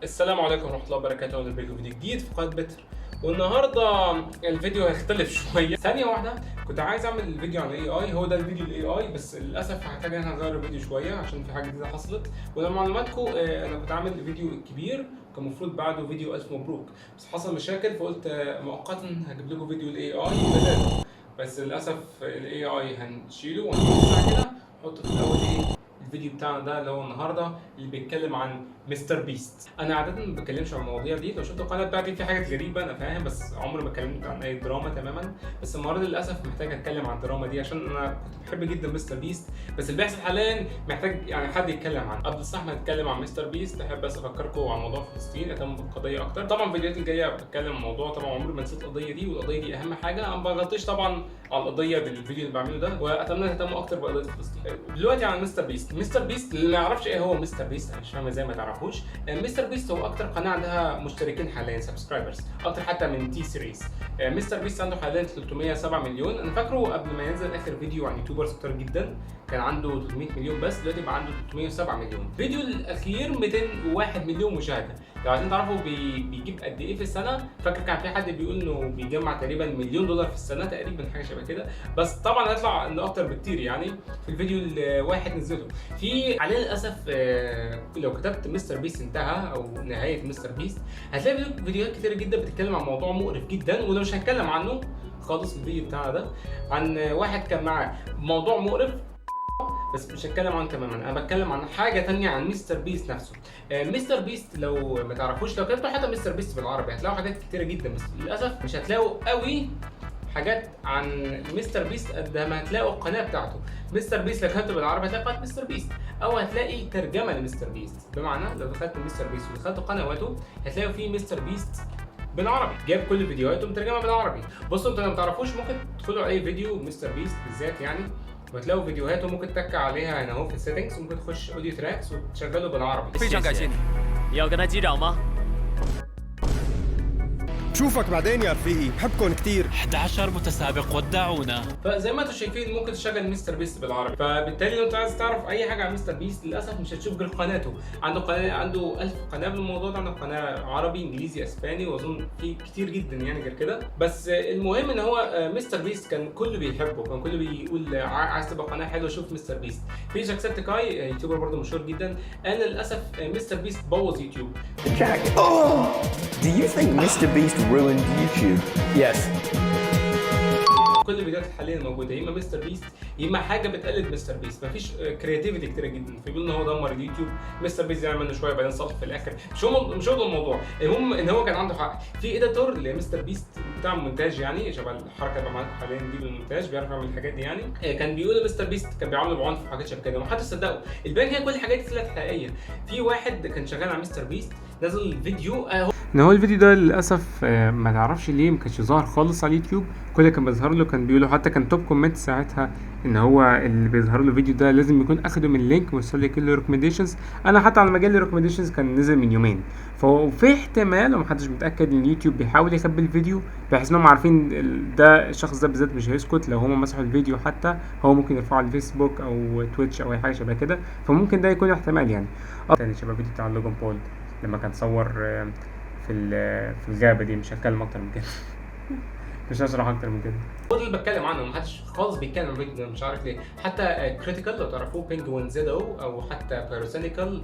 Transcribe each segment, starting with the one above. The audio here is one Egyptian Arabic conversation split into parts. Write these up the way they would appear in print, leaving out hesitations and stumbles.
السلام عليكم ورحمة الله وبركاته، اهلا بكم في فيديو جديد في قناة بتر. والنهارده الفيديو هيختلف شويه. ثانية واحده، كنت عايز اعمل فيديو عن ال AI، هو ده الفيديو ال AI، بس للاسف هحتاج ان انا اغير الفيديو شوية عشان في حاجة جديدة حصلت. ولمعلوماتكم انا كنت عامل فيديو كبير كان المفروض بعده فيديو الف مبروك، بس حصل مشاكل فقلت مؤقتا هجيب لكم فيديو ال AI بداله، بس للاسف ال AI هنشيله وهنوسع كده، نحط في الاول ايه الفيديو بتاعنا ده اللي هو النهارده اللي بيتكلم عن مستر بيست. انا عادة ما بتكلمش عن المواضيع دي، لو شفت القناة بتاعتي في حاجات غريبة انا فاهم، بس عمري ما اتكلمت عن اي دراما تماما. بس المرة دي للاسف محتاج اتكلم عن الدراما دي عشان انا كنت بحب جدا مستر بيست، بس اللي بيحصل حاليا محتاج يعني حد يتكلم عنه. قبل صح ما نتكلم عن مستر بيست، احب بس افكركم عن موضوع فلسطين، اهتم بالقضية اكتر. طبعا الفيديوهات الجاية بتكلم عن الموضوع، طبعا عمري ما نسيت القضية دي، والقضية دي اهم حاجه. انا ما بغطيش طبعا على القضية بالفيديو اللي بعمله ده، واتمنى تهتموا اكتر بقضيه فلسطين. دلوقتي عن مستر بيست. مستر بيست اللي ما يعرفش ايه هو مستر بيست، انا مش فاهم ازاي ما تعرفوش. مستر بيست هو اكتر قناة عندها مشتركين حاليا، subscribers، اكتر حتى من T-Series. مستر بيست عنده حاليا 307 مليون. انا فاكره قبل ما ينزل اخر فيديو عن YouTubers كتير جدا كان عنده 300 مليون، بس دلوقتي بقى عنده 307 مليون. الفيديو الاخير 201 مليون مشاهده. لو عايزين تعرفوا بيجيب قد ايه في السنه، فاكر كان في حد بيقول انه بيجمع تقريبا مليون دولار في السنة تقريبا، حاجة شبه كده، بس طبعا هيطلع انه اكتر بكتير يعني في الفيديو الواحد نزله. في عليه للاسف لو كتبت مستر بيست انتهى او نهاية مستر بيست هتلاقي فيديوهات كتير جدا بتتكلم عن موضوع مقرف جدا، وده مش هتكلم عنه خالص في الفيديو بتاعنا ده، عن واحد كان معاه موضوع مقرف بس مش هتكلم عنه تماما. انا بتكلم عن حاجة تانية، عن مستر بيست نفسه. مستر بيست لو ما تعرفوش، لو كتبتوا حتى مستر بيست بالعربي هتلاقوا حاجات كتيرة جدا، بس للاسف مش هتلاقوا قوي حاجات عن مستر بيست قد ما هتلاقوا القناة بتاعته. مستر بيست لو كتبت بالعربي هتلاقي قناة مستر بيست، او هتلاقي ترجمه لمستر بيست. بمعنى لو دخلت مستر بيست ودخلت قنواته هتلاقوا فيه مستر بيست بالعربي، جاب كل فيديوهاته مترجمة بالعربي. بصوا انتوا لو ما تعرفوش ممكن تدخلوا على اي فيديو مستر بيست بالذات يعني وتلاقوا فيديوهاته، ممكن تتك عليها هنا اهو في ال settings، وممكن تخش audio tracks وتشغله بالعربي. 非常感谢你。你要跟他击掌吗？ بشوفك بعدين يا رفيقي، بحبكم كتير. 11 متسابق ودعونا. فزي ما انتم شايفين ممكن تشغل مستر بيست بالعربي، فبالتالي لو انت عايز تعرف اي حاجة عن مستر بيست للاسف مش هتشوف غير قناته. عنده قناه، عنده 1000 قناة بالموضوع ده، عنده قناة عربي انجليزي اسباني، واظن في كتير جدا يعني غير كده. بس المهم ان هو مستر بيست كان كله بيحبه، كان كله بيقول عايز تبقى قناة حلوة شوف مستر بيست. في جاكسبتيكاي YouTuber برضه مشهور جدا قال للاسف مستر بيست بوظ يوتيوب. Jack, oh! Do you think Mr. Beast ruined YouTube? Yes. كل الفيديوهات الحالية الموجودة يا اما مستر بيست يا اما حاجة بتقلد مستر بيست، مفيش creativity كتيرة جدا. فبيقولوا ان هو دمر اليوتيوب. مستر بيست يعمل منه شوية بعدين صلح في الاخر. مش هو ده الموضوع، المهم ان هو كان عنده حق. في editor لمستر بيست بتاع مونتاج يعني شبه الحركة اللي معاكم حاليا دي بالمونتاج، بيعرف يعمل الحاجات دي يعني. كان بيقول مستر بيست كان بيعامله بعنف وحاجات شبه كده، ومحدش صدقه. الباقي هي كل الحاجات دي طلعت حقيقيه. في واحد كان شغال على مستر بيست نزل فيديو ان هو الفيديو ده للاسف ما تعرفش ليه ما كانش ظاهر خالص على اليوتيوب. كل اللي كان بيظهر له كان بيقولوا، حتى كان top comment ساعتها ان هو اللي بيظهر له الفيديو ده لازم يكون اخده من link وصل لي كل recommendations. انا حتى على ما جالي recommendations كان نزل من يومين. فهو في احتمال ومحدش متاكد ان اليوتيوب بيحاول يخبي الفيديو بحيث انهم عارفين ده الشخص ده بالذات مش هيسكت. لو هما مسحوا الفيديو حتى هو ممكن يرفعه على الفيسبوك او تويتش او اي حاجة شبه كده، فممكن ده يكون احتمال يعني. تاني شبه فيديو بتاع لوجان بول لما كان صور في الغابة دي. مش هتكلم اكتر من كده، مش هشرح اكتر من كده. هو ده اللي بتكلم عنه، محدش خالص بيتكلم عن الفيديو ده، مش عارف ليه. حتى كريتيكال لو تعرفوه، بينجوين زيدو، او حتى بيروسينيكال،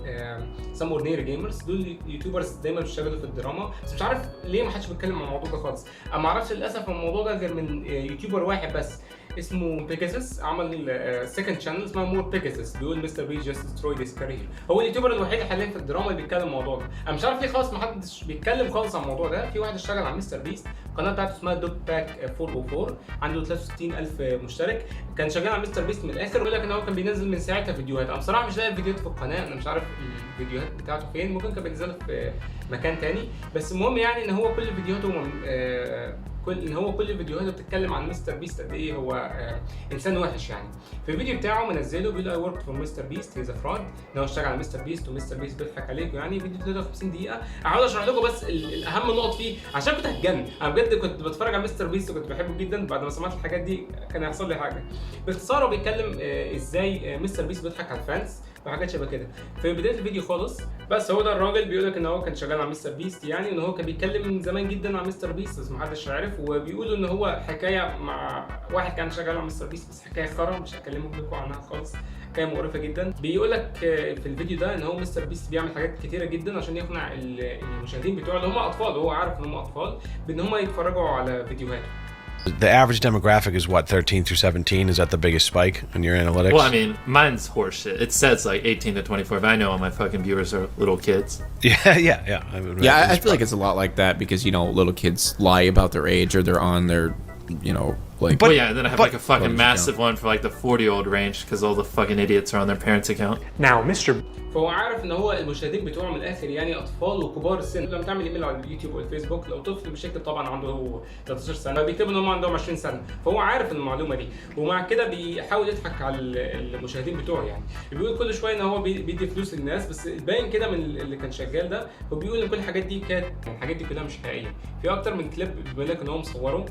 Some Ordinary Gamers، دول YouTubers دايما بيشتغلوا في الدراما، بس مش عارف ليه ما حدش بيتكلم عن الموضوع ده خالص. انا ما اعرفش للاسف الموضوع ده غير من YouTuber واحد بس اسمه بيجاسس، عمل second channel اسمها More بيجاسس، بيقول مستر بيست just destroyed his career. هو ال YouTuber الوحيد حاليا في الدراما اللي بيتكلم الموضوع ده. انا مش عارف ليه خالص ما حدش بيتكلم خالص عن الموضوع ده. في واحد اشتغل على مستر بيست، القناة بتاعته اسمها Dog Pack 404، عنده 63 الف مشترك، كان شغال على مستر بيست من الاخر. بيقول لك ان هو كان بينزل من ساعتها فيديوهات. انا بصراحة مش لاقي فيديوهات في القناه، انا مش عارف الفيديوهات بتاعته فين، ممكن كان بينزلها في مكان تاني. بس المهم يعني ان هو كل فيديوهاته كل ان هو كل فيديوهاته بتتكلم عن مستر بيست قد ايه هو انسان وحش يعني. في الفيديو بتاعه منزله بيقول I worked for مستر بيست، he's a fraud، ان هو اشتغل على مستر بيست ومستر بيست بيضحك عليكم يعني. فيديو 53 دقيقه، هحاول اشرح لكم بس الاهم نقط فيه عشان كنت هتجنن. انا بجد كنت بتفرج على مستر بيست وكنت بحبه جدا، بعد ما سمعت الحاجات دي كان هيحصل لي حاجه. باختصار هو بيتكلم ازاي مستر بيست بيضحك على ال fans. وحاجات شبه كده. في بداية الفيديو خالص بس هو ده الراجل بيقول لك ان هو كان شغال على مستر بيست، يعني ان هو كان بيتكلم من زمان جدا عن مستر بيست بس محدش عارف، وبيقولوا ان هو حكاية مع واحد كان شغال على مستر بيست، بس حكاية خرا مش هكلمكم لكم عنها خالص، حكاية مقرفة جدا. بيقول لك في الفيديو ده ان هو مستر بيست بيعمل حاجات كتيرة جدا عشان يقنع المشاهدين بتوعه اللي هم اطفال، وهو عارف ان هم اطفال، بان هم يتفرجوا على فيديوهاته. The average demographic is what, 13 through 17? Is that the biggest spike in your analytics? Well, I mean, mine's horseshit. It says like 18 to 24, but I know all my fucking viewers are little kids. Yeah. I would Yeah, I imagine feel like it's a lot like that because, you know, little kids lie about their age or they're on their, you know, like. But, well, yeah, and then I have like a fucking But- massive one for like the 40-year-old range because all the fucking idiots are on their parents' account. Now, Mr. فهو عارف ان هو المشاهدين بتوعه من الاخر يعني اطفال وكبار السن. لما تعمل ايميل على اليوتيوب والفيسبوك لو طفل مش هيكتب طبعا عنده 13 سنة، فبيكتبوا ان هم عندهم 20 سنة، فهو عارف المعلومة دي، ومع كده بيحاول يضحك على المشاهدين بتوعه. يعني بيقول كل شوية ان هو بيدي فلوس للناس، بس باين كده من اللي كان شغال ده هو بيقول ان كل الحاجات دي كانت، الحاجات دي كلها مش حقيقية. في اكتر من كليب بيقول لك ان هو مصوره.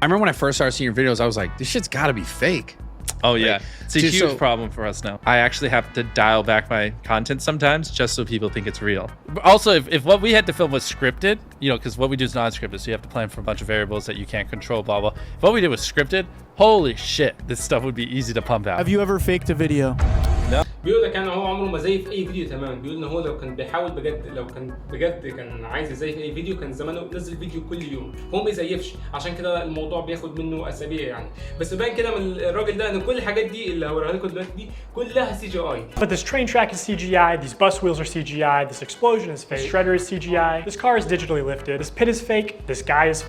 I remember when I first started seeing your videos, I was like, this shit's gotta be fake. Oh, yeah. It's a Dude, huge problem for us now. I actually have to dial back my content sometimes just so people think it's real. But also, if what we had to film was scripted, you know, because what we do is non-scripted, so you have to plan for a bunch of variables that you can't control, blah, blah. If what we did was scripted, holy shit, this stuff would be easy to pump out. Have you ever faked a video? بيقول لك يعني هو عمره ما زيف اي فيديو تماما. بيقول ان هو لو كان بيحاول بجد، لو كان بجد كان عايز يزيف اي فيديو كان زمانه نزل فيديو كل يوم. هو ما بيزيفش، عشان كده الموضوع بياخد منه اسابيع يعني. بس باين كده من الراجل ده ان كل الحاجات دي اللي هوريها لكم دلوقتي دي كلها CGI. But this train track is CGI, these bus wheels are CGI, this explosion is fake, this shredder is CGI, this car is digitally lifted, this pit is fake, this guy is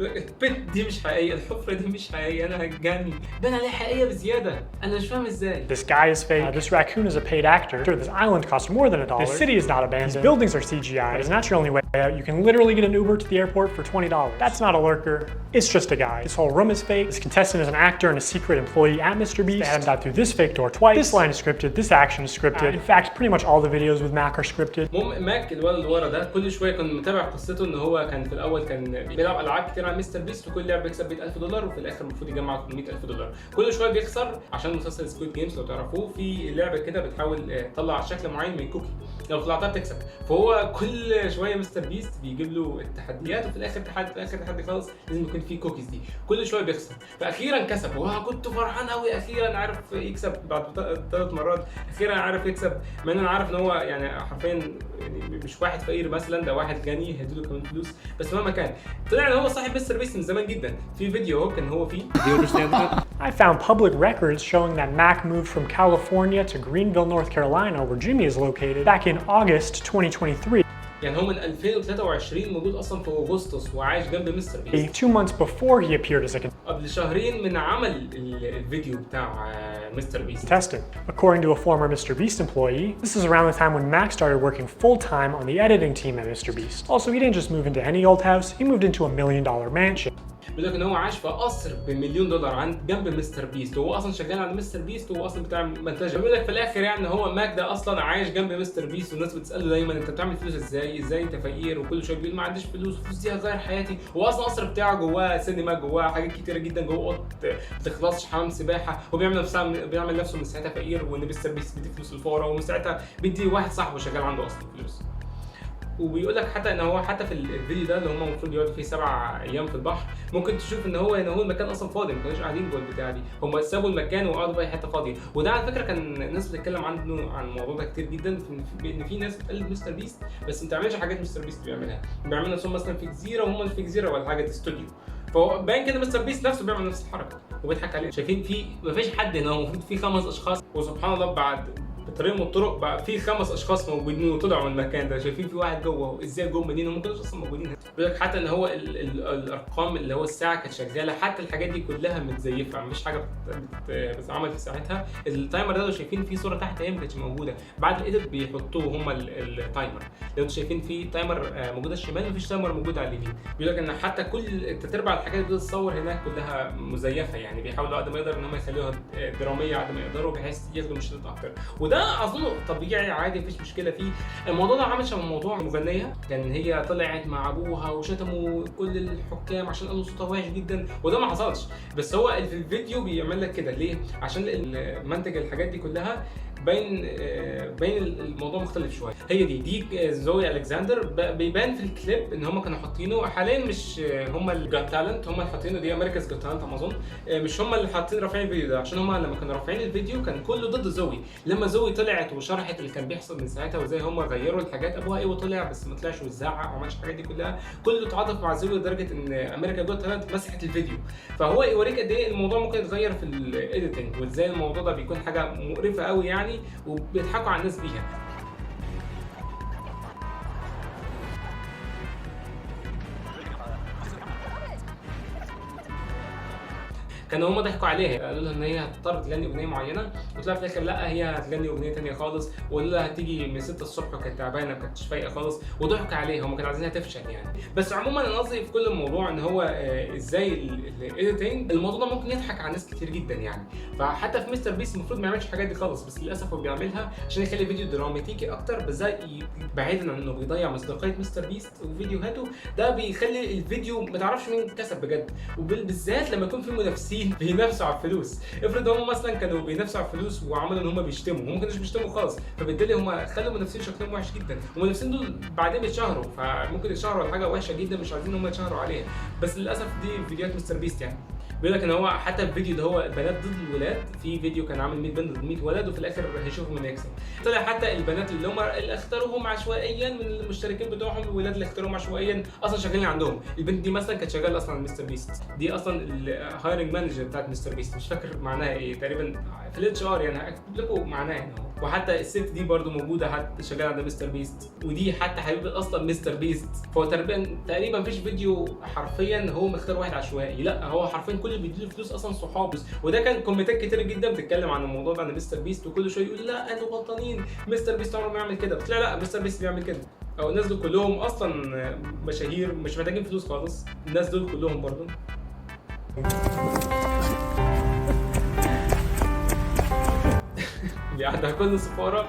ال pit دي مش حقيقية، الحفرة دي مش حقيقية. انا هتجنن، باين عليها حقيقية بزيادة، انا مش فاهم ازاي. This guy is fake. This raccoon is a paid actor. This island costs more than $1. This city is not abandoned. These buildings are CGI. But it's not your only way out. You can literally get an Uber to the airport for $20. That's not a lurker. It's just a guy. This whole room is fake. This contestant is an actor and a secret employee at Mr. Beast. They had him dive through this fake door twice. This line is scripted. This action is scripted. In fact, pretty much all the videos with Mac are scripted. المهم ماك الولد اللي ورا ده كل شوية كان متابع قصته، ان هو كان في الاول كان بيلعب العاب كتير على مستر بيست، وكل لعبه بيكسب $100,000، وفي الاخر المفروض يجمع $800,000. كل شوية بيخسر عشان مسلسل Squid Games لو تعرفوه، في لعبه كده بتحاول تطلع شكل معين من cookie، لو طلعتها بتكسب. فهو كل شوية مستر بيست بيجيب له التحديات، وفي الاخر تحدي، في اخر تحدي خالص لازم يكون في كوكيز دي، كل شوية بيخسر. فاخيرا كسب، وهو كنت فرحان قوي، اخيرا عرف يكسب بعد 3 مرات، اخيرا عرف يكسب. مع ان انا عارف ان هو يعني حرفيا يعني مش واحد فقير مثلا، ده واحد غني هيديله كمان فلوس، بس مهما كان طلع ان هو صاحب مستر بيست من زمان جدا. في فيديو اهو كان هو فيه. I found public records showing that Mac moved from California to Greenville, North Carolina, where Jimmy is located, back in August 2023. يعني هو من 2023 موجود اصلا في اغسطس وعايش جنب مستر بيست. 2 months before he appeared as a قبل شهرين من عمل الفيديو بتاع مستر بيست. contestant. According to a former Mr. Beast employee, this is around the time when Mac started working full time on the editing team at Mr. Beast. Also, he didn't just move into any old house, he moved into $1 million mansion. بيقول لك ان هو عاش في قصر بمليون دولار عند جنب مستر بيست، وهو اصلا شغال عند مستر بيست، وهو اصلا بتاع منتج. بيقول لك في الاخر يعني ان هو ماك ده اصلا عايش جنب مستر بيست، والناس بتساله دايما انت بتعمل فلوس ازاي؟ ازاي انت فقير؟ وكل شوية بيقول ما عنديش فلوس، الفلوس دي هتغير حياتي. هو اصلا القصر بتاعه جواه سينما، جواه حاجات كتيرة جدا، جواه اوض ما بتخلصش، حمام سباحه. هو بيعمل نفسه من ساعتها فقير، وان مستر بيست بيدي فلوس للفقراء، ومن ساعتها بيدي واحد صاحبه شغال عنده اصلا فلوس. وبيقول لك حتى ان هو حتى في الفيديو ده اللي هم المفروض يقعدوا فيه 7 ايام في البحر، ممكن تشوف ان هو المكان اصلا فاضي، ما كانوش قاعدين جوه البتاع دي، هم سابوا المكان وقعدوا في اي حتة فاضيه. وده على فكرة كان الناس بتتكلم عنه، عن الموضوع ده كتير جدا، في ان في ناس بتقلد مستر بيست بس ما بتعملش حاجات مستر بيست بيعملها، بيعملوا نفسهم مثلا في جزيرة وهم مش في جزيرة ولا حاجه، دي استوديو. فهو باين كده مستر بيست نفسه بيعمل نفس الحركة وبيضحك عليه. شايفين في مفيش حد هنا، هو المفروض في خمس اشخاص، وسبحان الله بعد بطريقة من الطرق بقى في خمس اشخاص موجودين وطلعوا من المكان ده. شايفين في واحد جوه، ازاي جوه مدينة هم ما كانوش اصلا موجودين هنا؟ بيقول لك حتى ان هو ال ال الارقام اللي هو الساعة كانت شغاله، حتى الحاجات دي كلها متزيفه، مفيش حاجة بتتعمل في ساعتها. ال timer ده لو شايفين في صوره تحت هي ما كانتش موجوده، بعد ال edit بيحطوه هم ال timer. لو انتم شايفين في timer موجود على الشمال، مفيش timer موجود على اليمين. بيقول لك ان حتى كل تربع الحاجات اللي بتتصور هناك كلها مزيفه، يعني بيحاولوا قد ما يقدر ان هم يخلوها درامية قد ما يقدروا بحيث ياخدوا مشاهدات اكتر، وده اظن طبيعي عادي، مفيش مشكلة فيه. الموضوع ده عامل شبه موضوع مغنيه كان هي طلعت مع ابوها وشتموا كل الحكام عشان قالوا صوتها وحش جدا، وده ما حصلش. بس هو في الفيديو بيعمل لك كده ليه؟ عشان المنتج الحاجات دي كلها باين باين الموضوع مختلف شوية. هي دي زوي الكسندر، بيبان في الكليب ان هم كانوا حاطينه. حاليا مش هم ال Got Talent هم اللي حاطينه، دي America's Got Talent اظن، مش هم اللي حاطين رافعين الفيديو ده، عشان هم لما كانوا رافعين الفيديو كان كله ضد زوي. لما زوي طلعت وشرحت اللي كان بيحصل من ساعتها وازاي هم غيروا الحاجات، ابوها ايوه طلع بس ما طلعش وزعق وما عملش الحاجات دي كلها، كله تعاطف مع زوي لدرجة ان America Got Talent مسحت الفيديو. فهو يوريك قد ايه الموضوع ممكن يتغير في ال editing، وازاي الموضوع ده بيكون حاجة مقرفة قوي يعني، وبيضحكوا على الناس بيها. كانوا هم ضحكوا عليها، قالوا لها ان هي هتضطر تغني اغنية معينة، وطلع في الاخر لا هي هتغني اغنية ثانية خالص، وقالوا لها هتيجي من 6 الصبح وكانت تعبانة ما كانتش فايقه خالص، وضحكوا عليها، هم كانوا عايزينها تفشل يعني. بس عموما انا قصدي في كل الموضوع ان هو ازاي ال editing الموضوع ده ممكن يضحك على ناس كتير جدا يعني. فحتى في مستر بيست المفروض ما يعملش الحاجات دي خالص، بس للاسف هو بيعملها عشان يخلي الفيديو دراماتيكي اكتر، بس ده بعيدا عن انه بيضيع مصداقية مستر بيست وفيديوهاته، ده بيخلي الفيديو ما تعرفش مين كسب بجد، وبالذات لما يكون في منافسين بينافسوا على الفلوس. افرض هم مثلا كانوا بينافسوا على الفلوس وعملوا ان هم بيشتموا، هم ما كانوش بيشتموا خالص، فبالتالي هم خلوا المنافسين شكلهم وحش جدا، والمنافسين دول بعدين بيتشهروا، فممكن يتشهروا على حاجة وحشة جدا مش عايزين ان هم يتشهروا عليها. بس للاسف دي فيديوهات مستر بيست يعني. بيقول لك ان هو حتى الفيديو ده هو البنات ضد الولاد، في فيديو كان عامل 100 بنت ضد 100 ولد، وفي الاخر هيشوفوا مين هيكسب. طلع حتى البنات اللي هم اللي اختاروهم عشوائيا من المشتركين بتوعهم، الولاد اللي اختاروهم عشوائيا اصلا شغالين عندهم. البنت دي مثلا كانت شغالة اصلا عند مستر بيست، دي اصلا ال hiring manager بتاعت مستر بيست، مش فاكر معناها ايه، تقريبا في ال HR يعني، هكتب لكم معناها هنا اهو. وحتى الست دي برده موجودة حتى شغالة عند مستر بيست، ودي حتى حبيبه اصلا مستر بيست. فهو تقريبا مفيش فيديو حرفيا هو مختار واحد عشوائي، لا هو حرفيا كل اللي بيديله فلوس اصلا صحابه. وده كان كومنتات كتير جدا بتتكلم عن الموضوع ده عن مستر بيست، وكل شوية يقول لا انتوا غلطانين، مستر بيست عمره ما يعمل كده، بس لا مستر بيست بيعمل كده. او الناس دول كلهم اصلا مشاهير مش محتاجين فلوس خالص، الناس دول كلهم برضه. بيعدي على كل سفارة،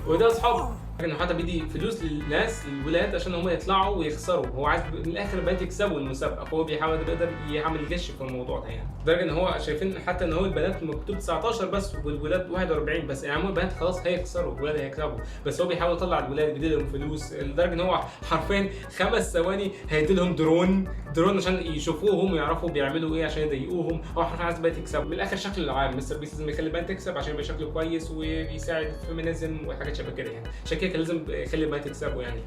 وده اصحابه. انه حتى بيدي فلوس للناس للولاد عشان هم يطلعوا ويخسروا، هو عايز من الاخر البنات يكسبوا المسابقة، فهو بيحاول بيقدر يعمل غش في الموضوع ده يعني. لدرجة ان هو شايفين حتى ان هو البنات مكتوب 19 بس والولاد 41 بس، يعني البنات خلاص هيخسروا الولاد هيكسبوا، بس هو بيحاول يطلع الولاد بيدي لهم فلوس، لدرجة ان هو حرفيا 5 ثواني هيدي لهم درون عشان يشوفوهم ويعرفوا بيعملوا ايه عشان يضايقوهم. هو حرفيا عايز البنات يكسبوا. من الاخر شكله العام مستر بيست لازم يخلي البنات تكسب عشان يبقى شكله كويس وبيساعد ال feminism وحاجات شبه كده يعني، عشان كده لازم يخلي البنات يكسبوا يعني.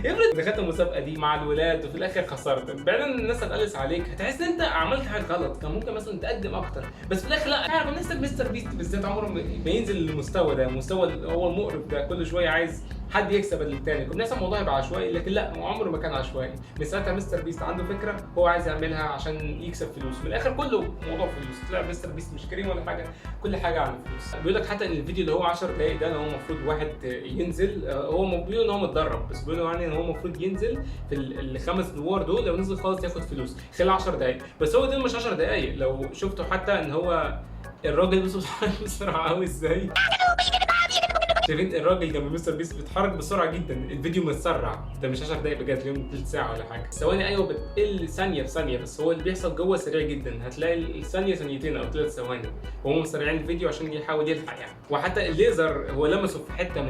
افرض دخلت المسابقة دي مع الولاد وفي الاخر خسرت، بعدين الناس هتقلس عليك، هتحس ان انت عملت حاجة غلط، كان ممكن مثلا تقدم اكتر، بس في الاخر لا. عارف الناس مستر بيست بالذات عمره ما ينزل للمستوى ده، المستوى اللي هو المقرف ده، كل شوية عايز حد يكسب الثاني. كنا الناس الموضوع هيبقى عشوائي، لكن لا هو عمره ما كان عشوائي. من ساعتها مستر بيست عنده فكرة هو عايز يعملها عشان يكسب فلوس، من الاخر كله موضوع فلوس. طلع مستر بيست مش كريم ولا حاجة، كل حاجة عن الفلوس. بيقول لك حتى ان الفيديو اللي هو 10 دقائق ده اللي هو المفروض واحد ينزل، هو بيقول ان هو متدرب، بس بيقولوا يعني ان هو المفروض ينزل في ال5 ادوار دول، لو نزل خالص ياخد فلوس خلال 10 دقائق، بس هو دول مش 10 دقائق. لو شفتوا حتى ان هو الراجل بصوا بسرعة قوي ازاي، شايفين الراجل جنب مستر بيست بيتحرك بسرعة جدا، الفيديو متسرع، ده مش 10 دقايق بجد، اليوم تلت ساعة ولا حاجة. الثواني ايوه بتقل ثانية بثانيه، بس هو اللي بيحصل جوه سريع جدا، هتلاقي الثانية ثانيتين او 3 ثواني، وهم مسرعين الفيديو عشان يحاول يلحق يعني. وحتى الليزر هو لمسه في حتة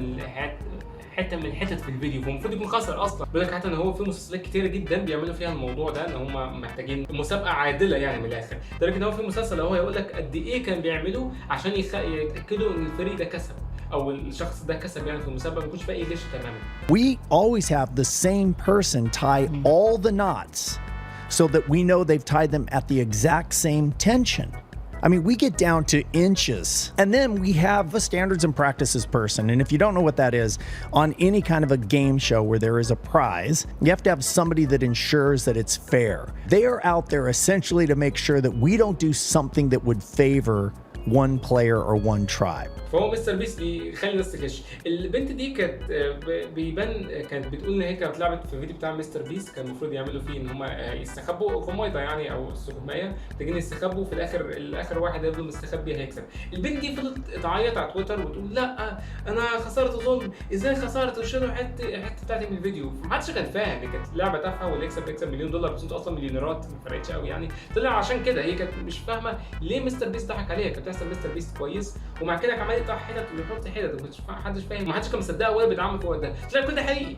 من الحتت في الفيديو، فالمفروض يكون خسر اصلا. بيقول لك حتى ان هو في مسلسلات كتيرة جدا بيعملوا فيها الموضوع ده، ان هم محتاجين مسابقة عادلة يعني من الاخر، لدرجة ان هو في مسلسل هو هيقول لك قد ايه كان بيعملوا عشان يتاكدوا ان الفريق ده كسب او الشخص ده كسب يعني في المسابقة، ما يكونش في اي غش تماما. We always have the same person tie all the knots so that we know they've tied them at the exact same tension. I mean, we get down to inches. And then we have a standards and practices person. And if you don't know what that is, on any kind of a game show where there is a prize, you have to have somebody that ensures that it's fair. They are out there essentially to make sure that we don't do something that would favor one player or one tribe. فهو مستر بيست بيخلي الناس تغش. البنت دي كانت بيبان كانت بتقول ان هي كانت لعبت في فيديو بتاع مستر بيست، كان المفروض يعملوا فيه ان هم يستخبوا غميضه يعني او سجمايه، محتاجين يستخبوا، في الاخر واحد هيفضل مستخبي هيكسب. البنت دي فضلت تعيط على تويتر وتقول لا انا خسرت ظلم، ازاي خسرت، وشالوا حتة بتاعتي من الفيديو. محدش كان فاهم، دي كانت لعبه تافهة واللي يكسب يكسب مليون دولار، بس انتوا اصلا مليونيرات ما فرقتش قوي يعني. طلع عشان كده هي كانت مش فاهمه ليه مستر بيست ضحك عليها، كانت مثلا مستر بيست كويس، ومع كده كان عمال يقطع حتت ويحط حتت، وما حدش فاهم، ما حدش كان مصدقه ولا بيدعمه في الوقت ده، طلع كل ده حقيقي.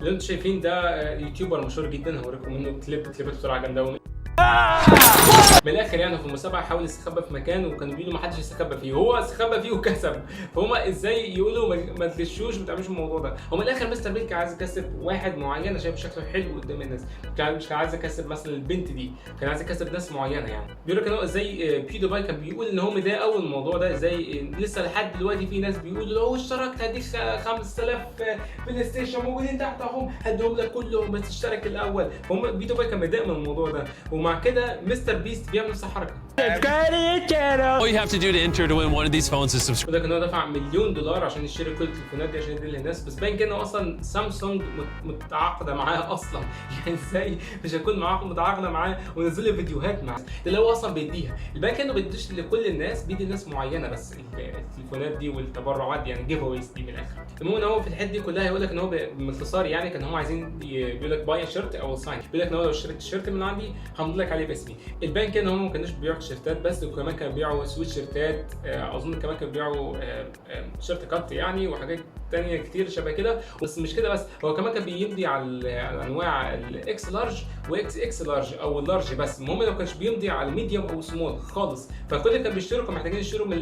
اللي انتم شايفين ده YouTuber مشهور جدا، هوريكم منه كليبات بسرعة جامدة قوي. من الاخر يعني في المسابقة حاول يستخبى في مكان، وكانوا بيقولوا ما حدش يستخبى فيه، هو استخبى فيه وكسب. فهم ازاي يقولوا ما تغشوش ما تعملوش الموضوع ده؟ هو من الاخر مستر بيست كان عايز يكسب واحد معين عشان شكله حلو قدام الناس، مش كان عايز يكسب مثلا البنت دي، كان عايز يكسب ناس معينة. يعني بيقول لك ان هو ازاي PewDiePie كان بيقول ان هو متضايق قوي الموضوع ده، ازاي لسه لحد دلوقتي في ناس بيقولوا لو اشتركت هديك 5000 PlayStation موجودين تحت اهم، هديهم لك كلهم بس اشترك الاول. فهم PewDiePie كان متضايق من الموضوع ده، ومع كده مستر بيست بيعمل نفس الحركة. All you have to do to enter to win one of these phones is subscribe. بيقول لك ان هو دفع $1,000,000 عشان يشتري كل التليفونات دي عشان يدي للناس، بس باين كده ان اصلا سامسونج متعاقده معاه اصلا. يعني ازاي مش هيكون متعاقده معاه ونزل له فيديوهات معاه؟ ده اللي هو اصلا بيديها. الباين كانه بيديش لكل الناس، بيدي لناس معينة بس التليفونات دي والتبرعات دي، يعني giveaways دي من الاخر. المهم ان هو في الحتة دي كلها يقول لك ان هو باختصار يعني كان هم عايزين بيقول لك buy shirt او sign، بيقول لك ان هو لو اشتريت الشيرت من عندي همضي لك عليه باسمي. الباين كان هم ما كانوش بيبيعوا تيشيرتات بس، وكمان كانوا بيبيعوا سويت شيرتات، اظن كمان كانوا بيبيعوا shirt cut يعني، وحاجات تانية كتير شبه كده. بس مش كده بس، هو كمان كان بيمضي على انواع ال X large و XX large او ال large بس. المهم لو كانش بيمضي على ال medium او small خالص، فكل اللي كان بيشتروا كانوا محتاجين يشتروا من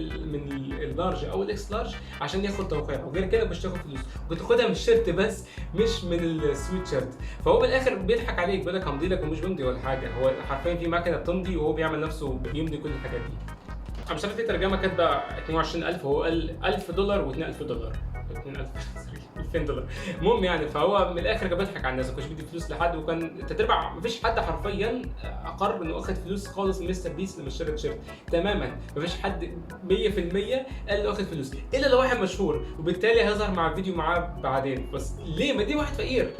ال large او ال X large عشان ياخد توقيع، وغير كده مش تاخد فلوس، وكنت تاخدها من الشيرت بس مش من السويت شيرت. فهو بالاخر بيضحك عليك، بيقول لك همضي لك ومش بيمضي ولا حاجة، هو حرفيا في مكنه بتمضي وهو بيعمل نفسه بيمضي كل الحاجات دي. انا مش عارف ليه ترجمه كاتبه 22000، وهو قال $1000 و2000 $، 2000 $2000. المهم يعني فهو من الاخر كان بيضحك على الناس، ما كانش بيدي فلوس لحد، وكان تتربع مفيش حد حرفيا اقر انه اخد فلوس خالص من مستر بيست لما اشترى تيشيرت تماما. مفيش حد 100% قال له اخد فلوس، الا لو واحد مشهور، وبالتالي هيظهر مع الفيديو معاه بعدين. بس ليه؟ ما دي واحد فقير.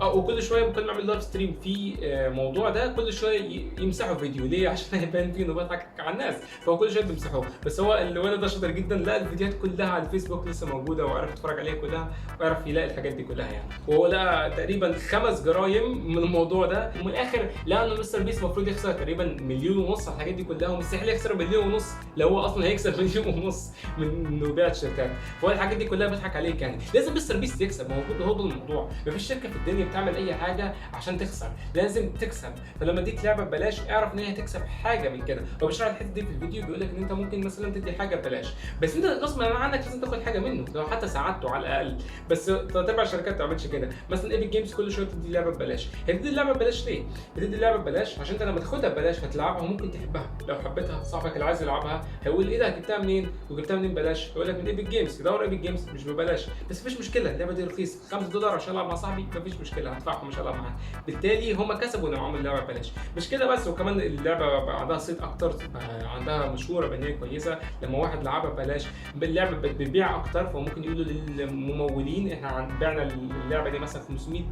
وكل شوية كل ما اعمل live stream في موضوع ده كل شوية يمسحوا فيديو، ليه؟ عشان هيبان فيه انه بضحك على الناس، فهو كل شوية بيمسحوه. بس هو الولد ده شاطر جدا، لقى الفيديوهات كلها على الفيسبوك لسه موجودة، وعرف يتفرج عليها كلها، وعرف يلاقي الحاجات دي كلها يعني. وهو لقى تقريبا 5 جرايم من الموضوع ده، ومن الاخر لقى انه مستر بيست المفروض يخسر تقريبا 1.5 مليون على الحاجات دي كلها، ومستحيل يخسر 1.5 مليون لو هو اصلا هيكسب 1.5 مليون من انه بيع تيشيرتات. فهو الحاجات دي كلها بيضحك عليك يعني. لازم مستر بيست يكسب، ما هو ده الموضوع. مفيش شركة في الدنيا بتعمل اي حاجة عشان تخسر، لازم تكسب. فلما اديك لعبه ببلاش اعرف ان هي هتكسب حاجة من كده. هو بيشرح الحتة دي في الفيديو، بيقول لك ان انت ممكن مثلا تدي حاجة ببلاش، بس انت غصب عنك لازم تاخد حاجة منه لو حتى ساعدته على الاقل. بس تتابع الشركات ما تعملش كده. مثلا Epic Games كل شوية بتدي لعبه ببلاش، هي بتدي اللعبة ببلاش ليه؟ بتدي اللعبة ببلاش عشان انت لما تاخدها ببلاش هتلعبها وممكن تحبها. لو حبيتها صاحبك اللي عايز يلعبها هيقول ايه ده جبتها منين؟ وجبتها منين ببلاش؟ يقول لك من Epic Games. يدور Epic Games مش ببلاش، بس مفيش مشكلة اللعبة دي رخيصة $5 عشان العب مع صاحبي، مفيش مشكلة هدفعهم مش هلعب معاه. بالتالي هم كسبوا لما عملوا اللعبة ببلاش. مش كده بس، وكمان اللعبة بقى عندها صيت اكتر، عندها مشهورة بان هي كويسة. لما واحد لعبها ببلاش اللعبة بتبيع اكتر، فممكن يقولوا للممولين احنا بعنا اللعبة دي مثلا 500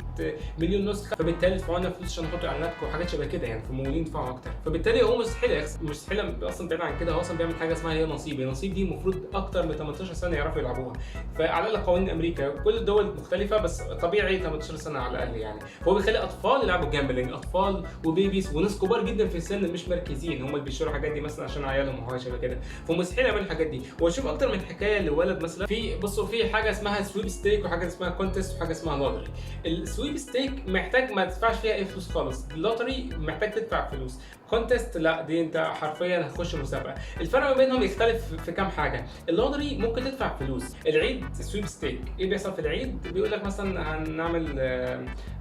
مليون نسخه، فبالتالي ادفعوا لنا فلوس عشان نحط اعلاناتكم وحاجات شبه كده يعني، فالممولين يدفعوا اكتر. فبالتالي هو مستحيل يخسر، مستحيل اصلا. بعيد عن كده هو اصلا بيعمل حاجة اسمها يانصيب. يانصيب دي المفروض اكتر من 18 سنة يعرفوا يلعبوها، فعلى الاقل قوانين امريكا كل الدول مختلفة، بس طبيعي 18 سنة على الاقل يعني. فهو بيخلي اطفال يلعبوا gambling، اطفال و babies وناس كبار جدا في السن مش مركزين، هم اللي بيشتروا الحاجات دي مثلا عشان عيالهم وحاجات شبه كده، فمستحيل يعملوا الحاجات دي. واشوف اكتر من حكاية لولد مثلا في، بصوا في حاجة اسمها sweepstake وحاجه اسمها contest وحاجه اسمها lottery. ال sweepstake محتاج ما تدفعش فيها اي فلوس خالص، ال lottery محتاج تدفع فلوس، contest لا دي انت حرفيا هتخش مسابقة. الفرق ما بينهم يختلف في كام حاجة. ال lottery ممكن تدفع فلوس. العيد sweepstake ايه بيحصل في العيد؟ بيقول لك مثلا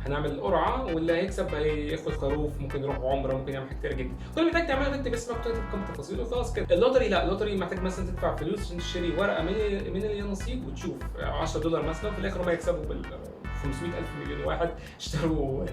هنعمل قرعه واللي هيكسب هياخد خروف، ممكن يروح عمره، ممكن يعمل حاجات كتير جدا. كل اللي محتاج تعمله تكتب اسمك وتكتب كم تفاصيل وخلاص كده. ال lottery لا، ال lottery محتاج مثلا تدفع فلوس عشان تشتري ورقة من اليانصيب وتشوف $10 مثلا، في الاخر هم يكسبوا بال 500 ألف مليون واحد اشتروا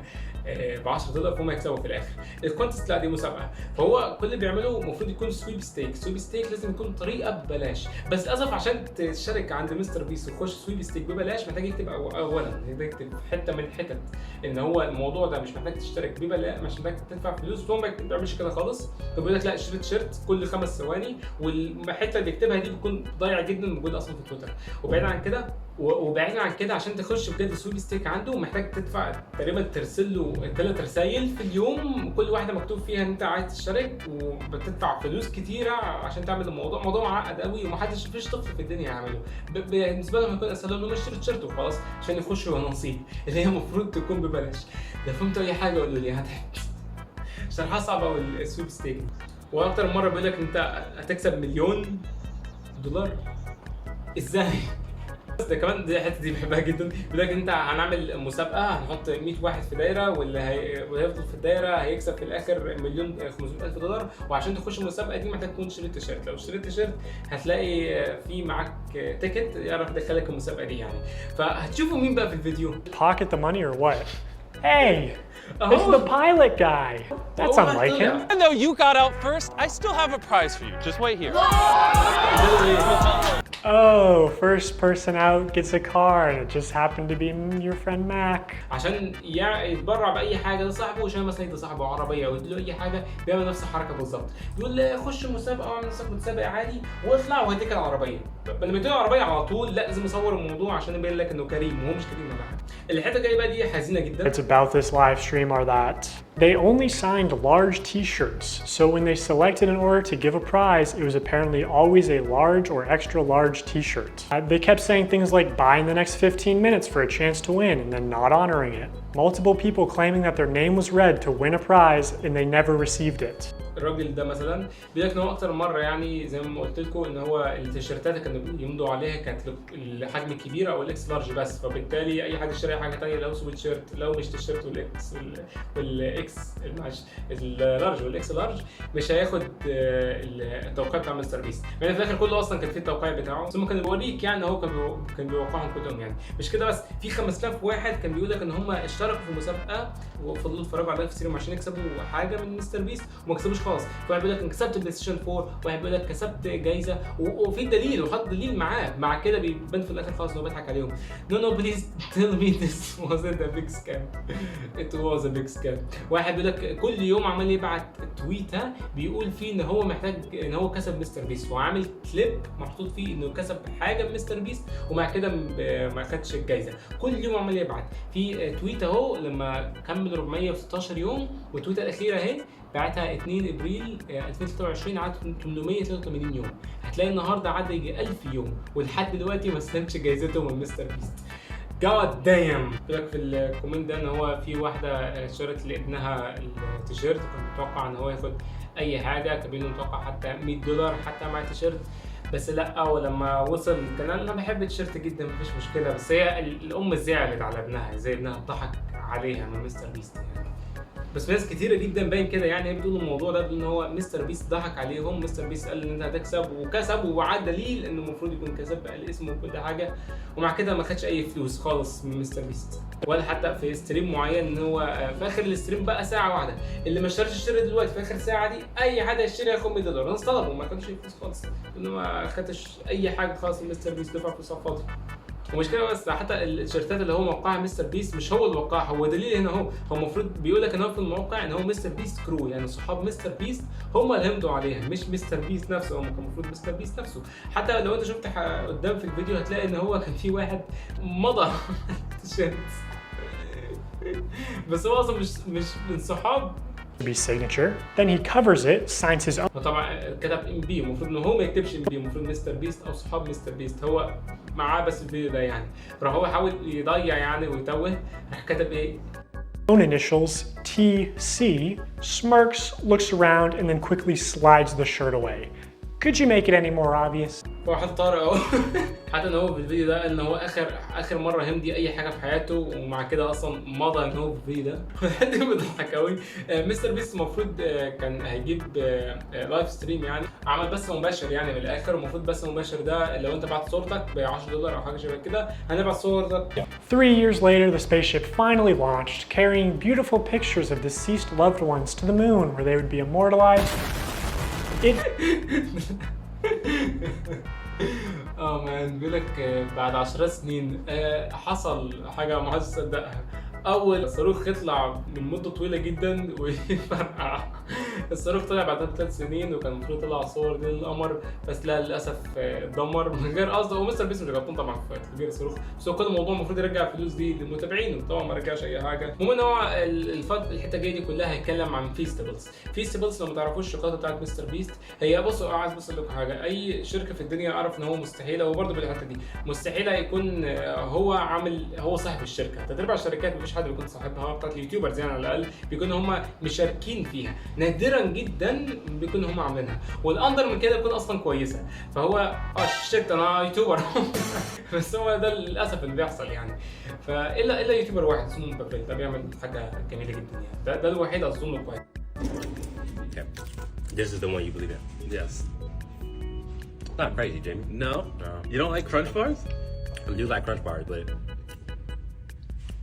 ب $10، فهم يكسبوا في الاخر. ال contest لا دي مسابقة، فهو كل اللي بيعمله المفروض يكون sweepstake. sweepstake لازم يكون طريقه ببلاش، بس للاسف عشان تشترك عند مستر بيست وتخش sweepstake ببلاش محتاج يكتب اولا محتاج يكتب حتة من الحتت ان هو الموضوع ده مش محتاج تشترك ببلاش، مش محتاج تدفع فلوس. هو ما بيعملش كده خالص، فبيقول لك لا اشتري تيشيرت كل 5 ثواني، والحتة اللي بيكتبها دي بتكون ضايعة جدا موجودة اصلا في تويتر. وبعيد عن كده وبعيدا عن كده، عشان تخش بجد sweepstake عنده محتاج تدفع تقريبا، ترسل له 3 رسائل في اليوم، كل واحدة مكتوب فيها ان انت عايز تشترك، وبتدفع فلوس كتيرة عشان تعمل الموضوع. موضوع معقد قوي، ومحدش، فيش طفل في الدنيا يعمله. بالنسبة لهم هيكون اسهل لهم انهم يشتروا تيشيرت وخلاص عشان يخشوا نصيب اللي هي المفروض تكون ببلاش. لو فهمتوا اي حاجة قولوا لي. هتحب شرحها صعب قوي ال sweepstake. واكتر مرة بيقول لك انت هتكسب مليون دولار، ازاي؟ بس ده كمان، دي الحتة دي بحبها جدا. بيقول لك انت هنعمل مسابقه، هنحط 100 واحد في دايره، واللي هيفضل في الدايرة هيكسب في الاخر مليون 500 الف دولار، وعشان تخش المسابقة دي محتاج تكون شريت تيشيرت، لو اشتريت تيشيرت هتلاقي في معاك ticket يعرف يدخلك المسابقة دي يعني. فهتشوفوا مين بقى في الفيديو. Pocket the money or what? Hey, it's the pilot guy. That's unlike him. Even though you got out first, I still have a prize for you. Just wait here. Oh, first person out gets a car, and it just happened to be your friend Mac. عشان يتبرع باي حاجة لصاحبه، عشان مثلا يدي صاحبه عربية او يديله اي حاجه، بيعمل نفس الحركة بالظبط. بيقول له خش مسابقة واعمل نفسك متسابق عادي واطلع وهديك العربيه. لما يديله العربية على طول، لا، لازم يصور الموضوع عشان يبين لك انه كريم، وهو مش كريم ولا حاجه. الحتة الجاية بقى دي حزينة جدا. It's about this live stream are that they only signed large t-shirts. So when they selected an order to give a prize, it was apparently always a large or extra large t-shirt. They kept saying things like buy in the next 15 minutes for a chance to win and then not honoring it. Multiple people claiming that their name was read to win a prize and they never received it. الراجل ده مثلا بيقول لك ان هو اكتر مرة يعني زي ما قلت لكم ان هو التيشيرتات اللي كانوا بيمضوا عليها كانت الحجم الكبير او ال X large بس، فبالتالي اي حد يشتري اي حاجة ثانيه، لو سويت شيرت، لو مش تيشيرت وال X، معلش، ال large وال X large، مش هياخد التوقيع بتاع مستر بيست. يعني في الاخر كله اصلا كان فيه التوقيع بتاعه، ثم كان بيوريك يعني هو كان بيوقعهم كلهم. يعني مش كده بس، في 5000 واحد كان بيقول لك ان هم اشتركوا في مسابقة وفضلوا يتفرجوا على live stream عشان يكسبوا حاجة من مستر بيست وما كسبوش خالص. في واحد بيقول لك كسبت بلاي ستيشن 4، واحد بيقول لك كسبت جايزه، وفي دليل وحط دليل معاه. مع كده بيبان في الاخر خالص ان هو بيضحك عليهم. No, no, please tell me this wasn't a big scam. It was a big scam. واحد بيقول لك كل يوم عمال يبعت تويته بيقول فيه ان هو محتاج، ان هو كسب مستر بيست، وعامل كليب محطوط فيه انه كسب حاجة من مستر بيست، ومع كده ما خدش الجايزه. كل يوم عمال يبعت في tweet اهو لما كمل 416 يوم، والتويته الاخيرة اهي بعتها 2 ابريل 2023، عدت 883 يوم. هتلاقي النهارده عدى يجي 1000 يوم ولحد دلوقتي ما استلمش جايزته من مستر بيست. God damn. بيقول لك في ال comment ده ان هو في واحدة اشترت لابنها التيشيرت، وكان متوقع ان هو ياخد اي حاجه، كان بيقول متوقع حتى 100 دولار حتى مع التيشيرت، بس لا، ولما وصل كان انا بحب التيشيرت جدا، مفيش مشكله. بس هي الام زعلت على ابنها، ازاي ابنها ضحك عليها من مستر بيست يعني. بس في ناس كتيرة جدا باين كده يعني، هي بتقول الموضوع ده، بتقول ان هو مستر بيست ضحك عليهم. مستر بيست قال ان انت هتكسب وكسب، وعاد دليل انه المفروض يكون كسب، قال اسمه وكل حاجه، ومع كده ما خدش اي فلوس خالص من مستر بيست، ولا حتى في stream معين ان هو في اخر ال stream بقى ساعة واحده، اللي ما اشتراش يشتري دلوقتي في اخر ساعة دي، اي حد يشتري ياخد 100 دولار. الناس طلبوا، ما خدوش اي فلوس خالص، انه ما خدتش اي حاجة خالص من مستر بيست، دفع فلوس على الفاضي. ومش كده بس، حتى التيشيرتات اللي هو موقعها مستر بيست مش هو اللي وقعها. هو دليل هنا اهو، هو المفروض بيقول لك ان هو في الموقع ان هو مستر بيست crew، يعني صحاب مستر بيست هم اللي همضوا عليها، مش مستر بيست نفسه. هو كان المفروض مستر بيست نفسه. حتى لو انت شفت قدام في الفيديو هتلاقي ان هو كان في واحد مضى التيشيرت، بس هو اصلا مش من صحاب Beast signature. Then he covers it, signs his own هو طبعا كتب MB، المفروض ان هو ما يكتبش MB، المفروض مستر بيست او صحاب مستر بيست. هو معاه بس الفيديو ده يعني، راح هو حاول يضيع يعني ويتوه، راح كتب ايه؟ own initials, TC, smirks, looks around, and then quickly slides the shirt away. Could you make it any more obvious? هو حط طارق اهو. حتى ان هو في الفيديو ده ان هو اخر اخر مرة هيمضي اي حاجة في حياته، ومع كده اصلا مضى ان هو في الفيديو ده. دي بتضحك قوي. مستر بيست المفروض كان هيجيب live stream، يعني عمل بث مباشر يعني من الاخر. المفروض بث مباشر ده لو انت بعت صورتك ب 10 دولار او حاجة شبه كده هنبعت صورتك. 3 years later, the spaceship finally launched, carrying beautiful pictures of deceased loved ones to the moon where they would be immortalized. It اه man، بيقول لك بعد 10 سنين حصل حاجة ما حدش صدقها، اول صاروخ يطلع من مده طويلة جدا ويفرقع. الصاروخ طلع بعدها ب3 سنين، وكان المفروض يطلع صور دي للقمر، بس لا، للاسف اتدمر من غير قصد. ومستر بيست مش غلطان طبعا في تفجير الصاروخ، بس هو كل الموضوع المفروض يرجع الفلوس دي لمتابعينه، طبعا ما رجعش اي حاجه. المهم ان هو الحتة الجاية دي كلها هيتكلم عن Feastables. Feastables لو ما تعرفوش، الشوكولاتة بتاعت مستر بيست. هي بصوا، عايز بس اقول لكم حاجه، اي شركة في الدنيا اعرف ان هو مستحيل، هو برضه بالحتة دي مستحيل هيكون هو عامل، هو صاحب الشركه. تلات ارباع الشركات مفيش حد بيكون صاحبها بتاعت ال YouTubers يعني، على الاقل بيكون هم مشاركين فيها، نادرا جدا بيكون هم عاملينها، والاندر من كده بيكون اصلا كويسه. فهو shit، انا YouTuber، بس هو ده للاسف اللي بيحصل يعني. فالا YouTuber واحد اسمه بافيل، ده بيعمل حاجة جميلة جدا يعني، ده الوحيد اظن كويس. Okay. This is the one you believe in. Yes. Not crazy, Jamie. No? No. You don't like Crunch Bars? I do like Crunch Bars, but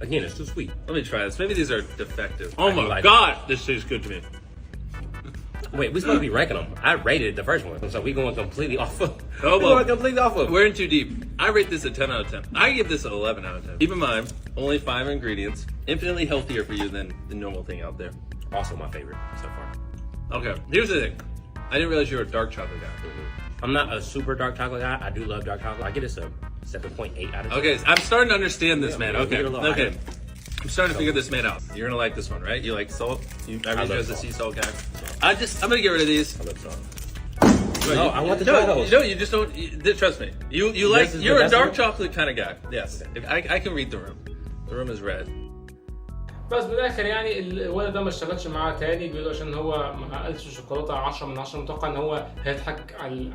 again, it's too sweet. Let me try this. Maybe these are defective. Oh I do my like God, this tastes good to me. Wait, we supposed to be ranking them. I rated the first one, so we going completely off of. Oh, We well. going completely off of. We're in too deep. I rate this a 10 out of 10. I give this an 11 out of 10. Keep in mind, only five ingredients. Infinitely healthier for you than the normal thing out there. Also my favorite so far. Okay, here's the thing. I didn't realize you were a dark chocolate guy. I'm not a super dark chocolate guy. I do love dark chocolate. I give this a 7.8 out of 10. Okay, I'm starting to understand this Yeah, man. we Okay, get a little okay. higher. I'm starting to figure this man out. You're gonna like this one, right? You like salt? I read you love as a salt. sea salt guy. I'm gonna get rid of these. I love salt. No, No, I want the no, Doritos. No, you just don't. You, trust me. You like This is the you're a best dark one? chocolate kind of guy. Yes, if I can read the room. The room is red. بس بالاخر يعني الولد ده ما اشتغلش معاه تاني، بيقولوا عشان هو ما قالش الشوكولاتة 10 من 10. متوقع ان هو هيضحك على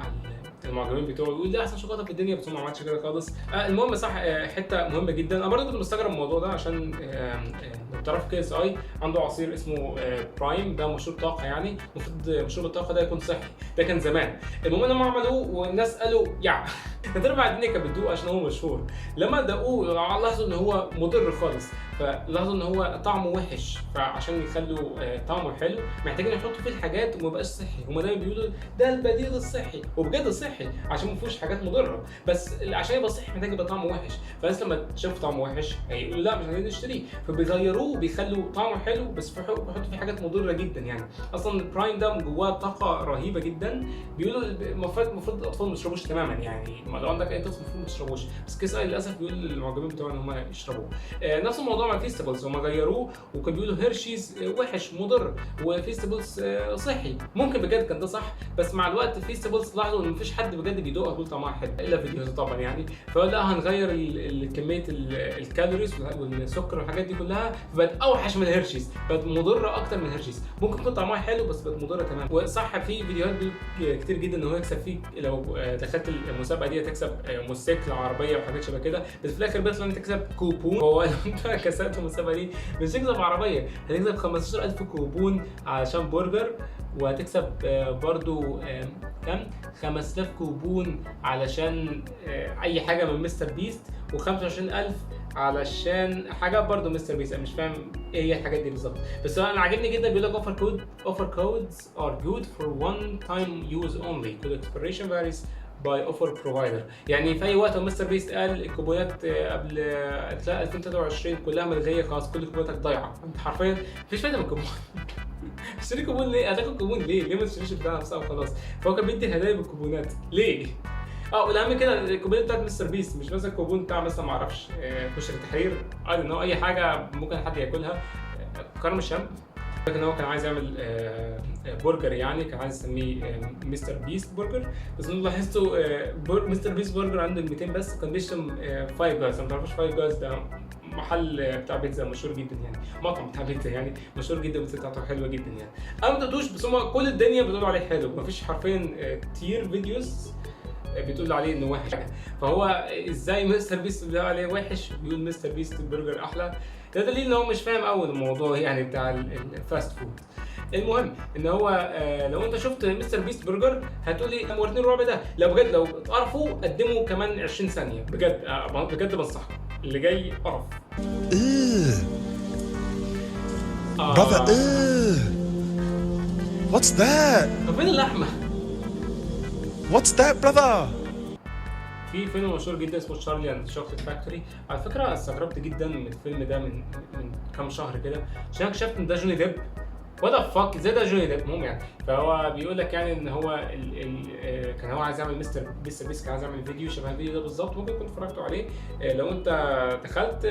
المعجبين بتوعه ويقول ده احسن شوكولاتة في الدنيا، بس هو ما عملش كده خالص. المهم صح، حتة مهمة جدا، انا برضه كنت مستغرب الموضوع ده عشان لو تعرفوا KSI عنده عصير اسمه Prime، ده مشروب طاقه، يعني المفروض مشروب الطاقة ده يكون صحي، ده كان زمان. المهم انهم عملوه والناس قالوا يع، تلات ارباع الدنيا كانت بتدوق عشان هو مشهور. لما دقوه لاحظوا ان هو مضر خالص، فلاحظوا ان هو طعمه وحش، فعشان يخلوا طعمه حلو محتاجين يحطوا فيه الحاجات وما يبقاش صحي. هما دايما بيقولوا ده البديل الصحي، وبجد صحي عشان ما فيهوش حاجات مضره، بس عشان يبقى صحي محتاج يبقى طعمه وحش. فالناس لما تشوف طعمه وحش هيقولوا لا، مش عايزين نشتريه، فبيغيروه، بيخلوا طعمه حلو بس بيحطوا فيه حاجات مضرة جدا. يعني اصلا ال Prime ده جواه طاقة رهيبة جدا، بيقولوا المفروض الاطفال ما يشربوش تماما، يعني ما لو عندك اي طفل المفروض ما تشربوش، بس KSI للاسف بيقول للمعجبين بتوعه ان هم يشربوه. نفس الموضوع مع Feastables، هم غيروه وكانوا بيقولوا Hershey's وحش مضر و Feastables صحي. ممكن بجد كان ده صح، بس مع الوقت Feastables لاحظوا ان مفيش حد بجد بيدوقها بيقول طعمها حلو الا فيديوهات طبعا يعني، فلا هنغير كمية ال calories والسكر والحاجات دي كلها، فبقت اوحش من ال Hershey's، بقت مضرة اكتر من ال Hershey's. ممكن يكون طعمها حلو بس بقت مضرة تماما. وصح في فيديوهات كتير جدا ان هو يكسب فيه، لو دخلت المسابقة دي تكسب موتوسيكل، عربيه، وحاجات شبه كده، بس في الاخر بيطلع انت تكسب كوبون. هو لو انت كسبت المسابقة دي مش تكسب عربيه، هتكسب 15000 كوبون علشان برجر، وهتكسب برضو كام 5000 كوبون علشان اي حاجة من مستر بيست، و25000 علشان حاجة برضو مستر بيست. انا مش فاهم ايه هي الحاجات دي بالظبط، بس انا عاجبني جدا بيقول لك offer code، offer codes are good for one time use only، code expiration varies by offer provider. يعني في اي وقت مستر بيست قال الكوبونات قبل 2023 كلها ملغيه، خلاص كل كوبوناتك ضايعه. انت حرفيا مفيش فايده من الكوبون. اشتري كوبون ليه؟ هتاخد كوبون ليه؟ ليه ما تشتريش البتاع نفسها وخلاص؟ فهو كان بيدي هدايا بالكوبونات ليه؟ والاهم كده الكوبونات بتاعت مستر بيست، مش مثلا كوبون بتاع مثلا ما اعرفش كشري التحرير، ان هو اي حاجة ممكن حد ياكلها، كرم الشام. لكن هو كان عايز يعمل برجر، يعني كان عايز يسميه مستر بيست برجر، بس انا لاحظته مستر بيست برجر عنده 200 بس، كان بيشتم Five Guys. ما تعرفوش Five Guys؟ ده محل بتاع بيتزا مشهور جدا، يعني مطعم بتاع بيتزا يعني مشهور جدا، البيتزا بتاعته حلوة جدا يعني. انا ما دقتوش، بس هم كل الدنيا بتقول عليه حلو، مفيش حرفيا كتير videos بتقول عليه انه وحش. فهو ازاي مستر بيست بيقول عليه وحش بيقول مستر بيست برجر احلى؟ ده دليل ان هو مش فاهم قوي الموضوع يعني بتاع ال fast food. المهم ان هو لو انت شفت مستر بيست برجر هتقول لي وريتني الرعب ده. لو بجد لو اتقرفوا قدموا كمان 20 ثانيه، بجد بجد بنصحكم، اللي جاي قرف. Brother, ugh. What's that? طب فين اللحمة؟ What's that, brother? في فيلم مشهور جدا اسمه Charlie and Chocolate Factory. على فكرة استغربت جدا من الفيلم ده من كام شهر كده، عشان اكتشفت ان ده جوني ديب. What the fuck، ازاي ده جوني ديب؟ المهم يعني فهو بيقول لك يعني ان هو ال ال آه، كان هو عايز يعمل مستر بيست كان عايز يعمل فيديو شبه الفيديو ده بالظبط، ممكن تكون اتفرجتوا عليه. لو انت دخلت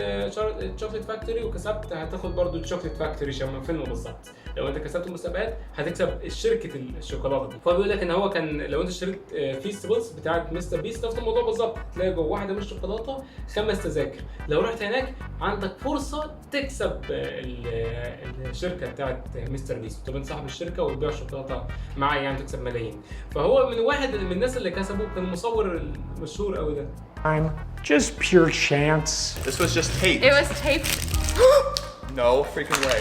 chocolate factory وكسبت هتاخد برضو chocolate factory شبه فيلم بالظبط. لو انت كسبت المسابقات هتكسب شركة الشوكولاتة دي. فهو بيقول لك ان هو كان لو انت اشتريت Feastables بتاعت مستر بيست نفس الموضوع بالظبط، تلاقي جوه واحدة من الشوكولاتة خمس تذاكر، لو رحت هناك عندك فرصة تكسب الشركة بتاعت مستر بيست، تبقى انت صاحب الشركة وتبيع الشوكولاتة معاه يعني تكسب ملايين. فهو من واحد من الناس اللي كسبوا كان المصور المشهور قوي ده. Just pure chance. This was just taped. It was taped. No freaking way.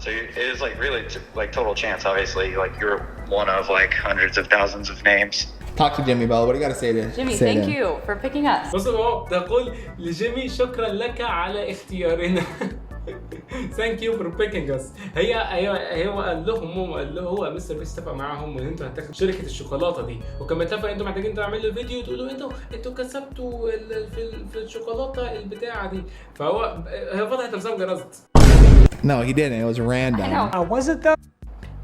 So it is like really like total chance. Obviously, like you're one of like hundreds of thousands of names. Talk to Jimmy, Bella. What do you got to say to Jimmy, say thank to him? you for picking us. بص، هو تقول لجيمي شكرا لك على اختيارنا، thank you for picking us. هي هو قال لهم، هو قال له، هو مستر بيست اتفق معاهم ان انتوا هتاخدوا شركة الشوكولاتة دي، وكان متفق انتوا محتاجين تعملوا فيديو تقولوا انتوا كسبتوا في الشوكولاتة البتاعه دي. فهو هي فضحت نفسها بجرازت. No, he didn't. It was random. Was it though?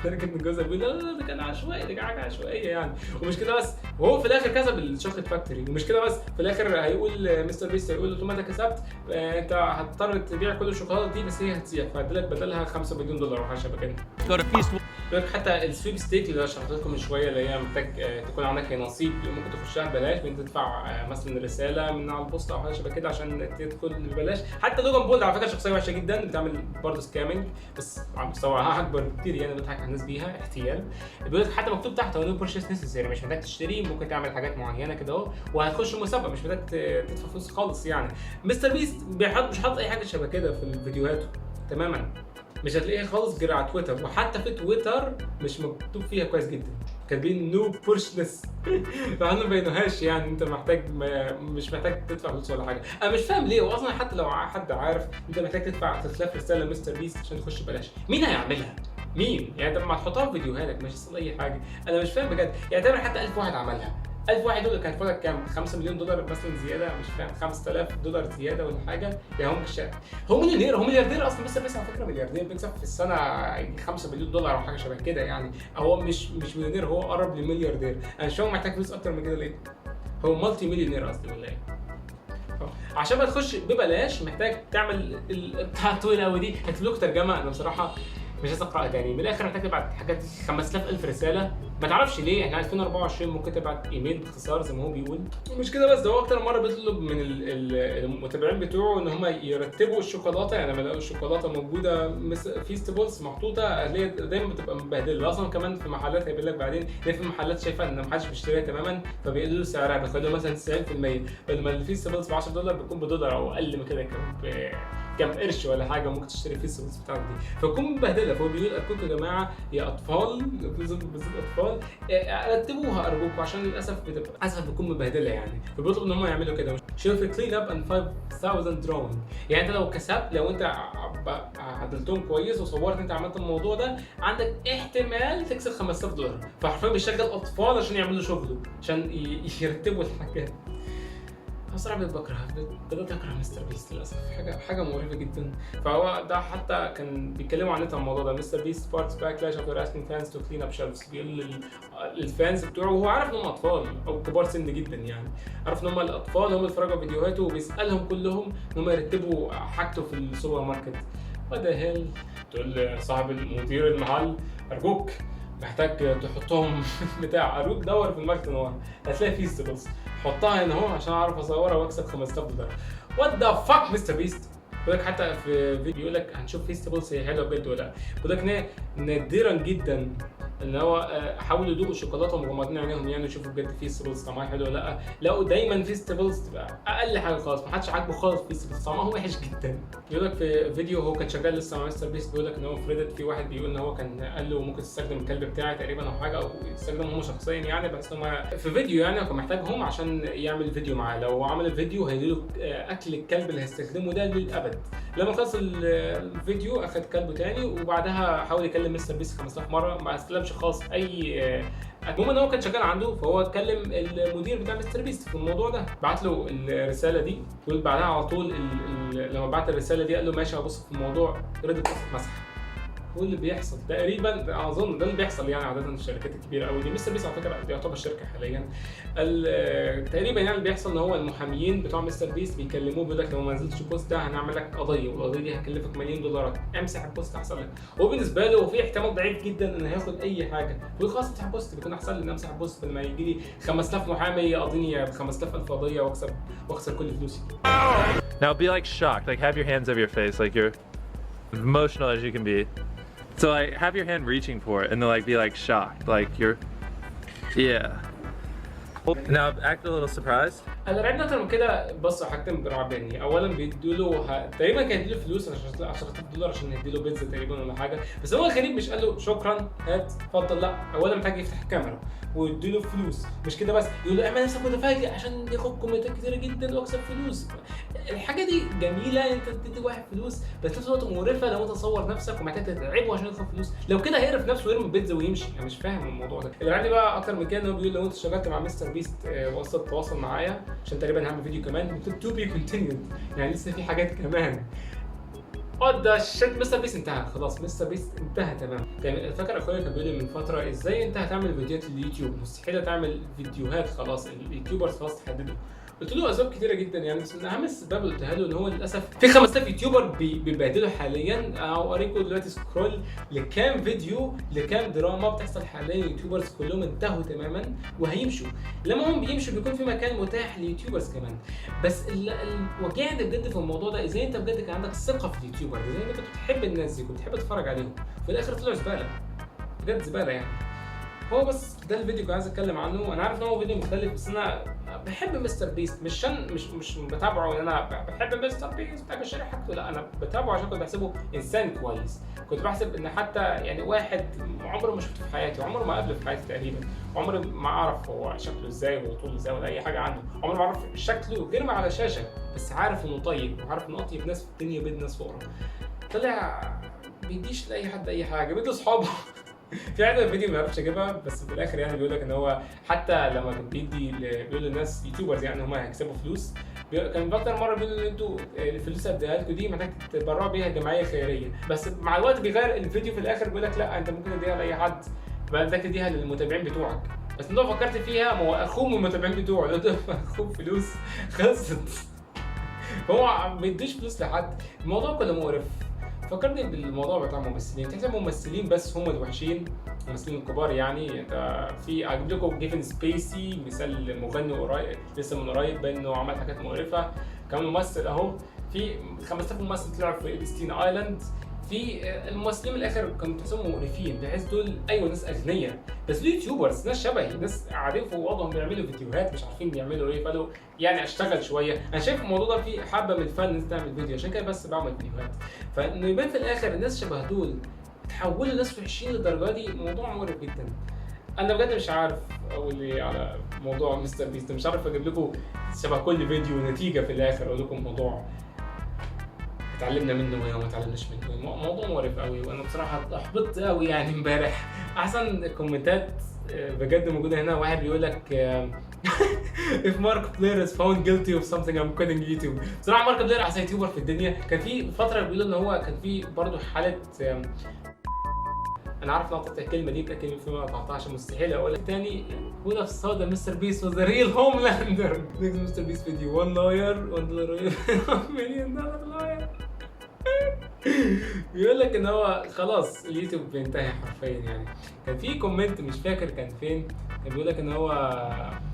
لدرجة ان جوزها بيقول لا لا لا، ده كان عشوائي، ده كان حاجة عشوائية يعني. ومش كده بس، وهو في الاخر كسب ال chocolate factory. ومش كده بس، في الاخر هيقول مستر بيست هيقول له طول ما انت كسبت انت هتضطر تبيع كل الشوكولاتة دي، بس هي هتسيح، فهديلك بدلها 5 مليون دولار او حاجة شبه كده. Go to Feast بيقول لك حتى ال sweepstake اللي انا شرحت لكم من شويه، اللي هي محتاج تكون عندك نصيب، ممكن تخشها ببلاش بان تدفع مثلا رسالة من على البوسطه او حاجة شبه كده عشان تدخل ببلاش. حتى لوجان بول على فكرة شخصية وحشة جدا، بتعمل برضه scamming بس على مستوى اكبر بكتير، يعني بيضحك على الناس بيها، احتيال. بيقول لك حتى مكتوب تحت هو no purchase necessary، مش محتاج تشتري، ممكن تعمل حاجات معينة كده اهو وهتخش مسابقه، مش محتاج تدفع فلوس خالص. يعني مستر بيست بيحط مش حاطط اي حاجة شبه كده في فيديوهاته تماما، مش هتلاقيها خالص غير على تويتر، وحتى في تويتر مش مكتوب فيها كويس جدا، كاتبين no purchase، فاحنا ما بينوهاش، يعني انت محتاج ما مش محتاج تدفع فلوس ولا حاجه. انا مش فاهم ليه، واصلا حتى لو حد عارف انت محتاج تدفع 3000 رسالة مستر بيست عشان تخش ببلاش، مين هيعملها؟ مين؟ يعني انت لما تحطها في فيديوهاتك مش هيحصل اي حاجه. انا مش فاهم بجد، يعني تقريبا حتى 1000 واحد عملها، 1000 واحد دول كان فاضل كام؟ 5 مليون دولار مثلا زياده، مش فاهم، 5000 دولار زيادة ولا حاجه. يعني هم مش هو مليونير، هو ملياردير اصلا. بس على فكرة ملياردير، بيكسب في السنة يعني 5 مليون دولار او حاجة شبه كده. يعني هو مش مليونير، هو قرب لملياردير. انا مش فاهم محتاج فلوس اكتر من كده ليه؟ هو multi millionaire قصدي ولا ايه؟ عشان ما تخش ببلاش محتاج تعمل بتاع طويلة قوي دي، هكتب لكم ترجمه، انا بصراحة مش عايز اقراها تاني. من الاخر محتاج تبعت حاجات 5000 الف رساله، ما تعرفش ليه، احنا 2024 ممكن تبعت ايميل باختصار زي ما هو بيقول. ومش كده بس، ده هو اكتر مرة بيطلب من المتابعين بتوعه ان هم يرتبوا الشوكولاته. يعني لما يلاقوا الشوكولاتة موجودة Feastables محطوطه، هتلاقي دايما بتبقى مبهدله اصلا. كمان في محلات، هيقول لك بعدين ليه في محلات شايفه ان ما حدش بيشتريها تماما فبيقللوا سعرها، بيخلوها مثلا 90%، بدل ما ال Feastables ب 10 دولار بتكون بدولار او اقل من كده، كمان كام قرش ولا حاجة ممكن تشتري Feastables بتاعتك دي، فبتكون مبهدله. فهو بيقول ارجوكم يا جماعه، يا اطفال، بالذات اطفال، رتبوها ارجوكم، عشان للاسف بتبقى للاسف بتكون مبهدله يعني. فبيطلب ان هم يعملوا كده. shelf clean up and 5000 drawing، يعني انت لو كسبت، لو انت عدلتهم كويس وصورت انت عملت الموضوع ده، عندك احتمال تكسب 5000 دولار. فحرفيا بيشغل اطفال عشان يعملوا شغله، عشان يرتبوا الحاجات. انا صراحة بقيت بكره، بدات اكره مستر بيست للاسف، حاجة مقرفة جدا. فهو ده حتى كان بيتكلموا عن الموضوع ده، مستر بيست sparks backlash after asking fans to clean up shelves. بيقول لل fans بتوعه، وهو عارف ان هم اطفال او كبار سن جدا، يعني عارف ان هم الاطفال هم اللي بيتفرجوا على فيديوهاته، وبيسالهم كلهم ان هم يرتبوا حاجته في السوبر ماركت. what the hell؟ تقول لصاحب المدير المحل ارجوك محتاج تحطهم بتاع، ارجوك دور في المكتب ورا هتلاقي Feastables، حطها هنا اهو عشان اعرف اصورها واكسب 5000 دولار. what the fuck مستر بيست؟ بيقول لك حتى في فيديو بيقول لك هنشوف Feastables هي حلوة بجد ولا لا. بيقول لك ان هي نادرا جدا ان هو حاولوا يدوقوا الشوكولاتة ومغمضين عينيهم، يعني يشوفوا بجد Feastables طعمها حلو ولا لا، لقوا دايما Feastables تبقى اقل حاجة خالص، ما حدش عاجبه خالص Feastables، طعمها وحش جدا. بيقول لك في فيديو هو كان شغال لسه مع مستر بيست، بيقول لك ان هو في Reddit في واحد بيقول ان هو كان قال له ممكن تستخدم الكلب بتاعي تقريبا او حاجه، او يستخدمه هم شخصيا، يعني بس هم في فيديو، يعني كان محتاجهم عشان يعمل فيديو معاه، لو هو عمل الفيديو هيديله اكل الكلب اللي هيستخدمه ده للابد. لما خلص الفيديو اخد كلبه تاني، وبعدها حاول يكلم مستر بيست 5000 مره، ما استلمش خالص اي. المهم ان هو كان شغال عنده، فهو كلم المدير بتاع مستر بيست في الموضوع ده، بعت له الرسالة دي، يقول بعدها على طول لما بعت الرسالة دي قال له ماشي هبص في الموضوع. Reddit اتمسح. هو اللي بيحصل تقريبا، اظن ده اللي بيحصل يعني عادة الشركات الكبيرة قوي دي. مستر بيست على فكرة يعتبر شركة حاليا. تقريبا يعني اللي بيحصل ان هو المحاميين بتوع مستر بيست بيكلموه، بيقول لك لو ما نزلتش ال post ده هنعمل لك قضية، والقضية دي هتكلفك مليون دولارات، امسح ال post احسن لك. هو بالنسبة له في احتمال ضعيف جدا انه هياخد اي حاجة، بيقول خلاص امسح ال post، بيكون احسن لي ان امسح ال post لما يجي لي 5000 محامي يقاضيني ب 5000 الف قضية واكسب واخسر كل فلوسي. Now be like shocked, like have your hands over your face, like you're emotional as you can be. So like have your hand reaching for it and then like be like shocked, like you're, yeah. Now act a little surprised. انا رعبني اكتر من كده. بصوا حاجتين برعباني، اولا بيدوا له تقريبا كان يديله فلوس $10,000 عشان يديله بيتزا تقريبا ولا حاجة، بس هو الغريب مش قال له شكرا هات اتفضل، لا اولا محتاج يفتح الكاميرا ويديله فلوس، مش كده بس يقول له اعمل نفسك متفاجئ عشان ياخد كومنتات كتيرة جدا واكسب فلوس. الحاجة دي جميلة انت تدي واحد فلوس، بس في نفس الوقت مقرفة لو انت تصور نفسك ومحتاج تتعبه عشان ياخد فلوس. لو كده هيقرف نفسه ويرمي البيتزا ويمشي. انا مش فاهم الموضوع ده. اللي عندي بقى اكتر من كده ان هو بيقول لو انت اشتغلت مع مستر بيست وصلت تواصل معايا عشان تقريبا هعمل فيديو كمان to be continued، يعني لسه في حاجات كمان. what the shit، مستر بيست انتهى خلاص، مستر بيست انتهى تمام. كان فاكر اخويا كان بيقول لي من فترة ازاي انت هتعمل فيديوهات لليوتيوب، مستحيل تعمل فيديوهات خلاص، ال YouTubers خلاص تحددوا. قلت له اسباب كتيرة جدا يعني، بس من اهم الاسباب اللي قلتها له ان هو للاسف في 5000 YouTuber بيبهدلوا حاليا. اوريكم دلوقتي scroll لكام فيديو لكام دراما بتحصل حاليا، YouTubers كلهم انتهوا تماما وهيمشوا. لما هم بيمشوا بيكون في مكان متاح ل YouTubers كمان. بس وجعني بجد في الموضوع ده، ازاي انت بجد كان عندك ثقة في ال YouTuber، ازاي انت كنت بتحب الناس دي، كنت بتحب تتفرج عليهم، في الاخر طلعوا زبالة بجد، زبالة يعني. هو بس ده الفيديو كنت عايز اتكلم عنه. انا عارف ان هو فيديو مختلف، بس انا بحب مستر بيست، مش مش بتابعه ان انا بحب مستر بيست بحب اشتري حاجته، لا انا بتابعه عشان كنت بحسبه انسان كويس. كنت بحسب ان حتى يعني واحد عمره ما شفته في حياتي، عمره ما قابله في حياتي تقريبا، عمري ما اعرف هو شكله ازاي ولا طوله ازاي ولا اي حاجة عنه، عمري ما اعرف شكله غير ما على شاشة، بس عارف انه طيب وعارف انه اطيب ناس في الدنيا وبيد ناس فقراء. طلع بيديش لاي حد اي حاجة، بيدي اصحابه. في حتة الفيديو ما عرفتش اجيبها، بس في الاخر يعني بيقول لك ان هو حتى لما كان بيدي بيقول للناس YouTubers يعني هم هيكسبوا فلوس، كان اكتر مرة بيقول ان انتوا الفلوس اللي اديها لكم دي محتاج تتبرعوا بيها جمعية خيرية، بس مع الوقت بيغير الفيديو في الاخر بيقول لك لا انت ممكن تديها لاي حد، بقى انت تديها للمتابعين بتوعك. بس انت لو فكرت فيها ما هو اخوه من المتابعين بتوعه، لو اخوه فلوس خلصت، فهو ما بيديش فلوس لحد. الموضوع كله مقرف. فكرني بالموضوع بتاع الممثلين، تحس الممثلين بس هم الوحشين، الممثلين الكبار يعني. انت في اجيب لكم كيفن سبيسي مثال، مغني قريب لسه من قريب باين انه عمل حاجات مقرفة، كمان ممثل اهو، في 5000 ممثل طلعوا في Epstein Island. في الممثلين من الاخر كانوا تحسهم مقرفين، بحيث دول ايوه ناس اغنياء، بس دول YouTubers، ناس شبهي، ناس قاعدين في اوضهم بيعملوا فيديوهات مش عارفين بيعملوا ايه، فقالوا يعني اشتغل شوية. انا شايف الموضوع ده فيه حبه من الفن انت تعمل فيديو، عشان كده بس بعمل فيديوهات. فانه يبان في الاخر الناس شبه دول تحولوا ناس وحشين للدرجة دي، موضوع مقرف جدا. انا بجد مش عارف اقول ايه على موضوع مستر بيست، مش عارف اجيب لكم شبه كل فيديو نتيجة في الاخر اقول لكم موضوع اتعلمنا منه وما اتعلمناش منه. موضوع مقرف قوي، وانا بصراحة احبطت قوي يعني امبارح. احسن كومنتات بجد موجودة هنا، واحد بيقول لك if Markiplier is found guilty of something I'm quitting YouTube. بصراحة مارك بلاير احسن YouTuber في الدنيا. كان في فترة بيقولوا ان هو كان في برضه حاله، انا عارف ان انا قطعت الكلمة دي، متاكد في ما قطعتها عشان مستحيل اقولها تاني. Who the saw that Mr. Beast was the real Homelander. Next Mr. Beast video, one lawyer, $1 million lawyer. بيقول لك ان هو خلاص اليوتيوب بينتهي حرفيا يعني. كان في comment مش فاكر كان فين، كان بيقول لك ان هو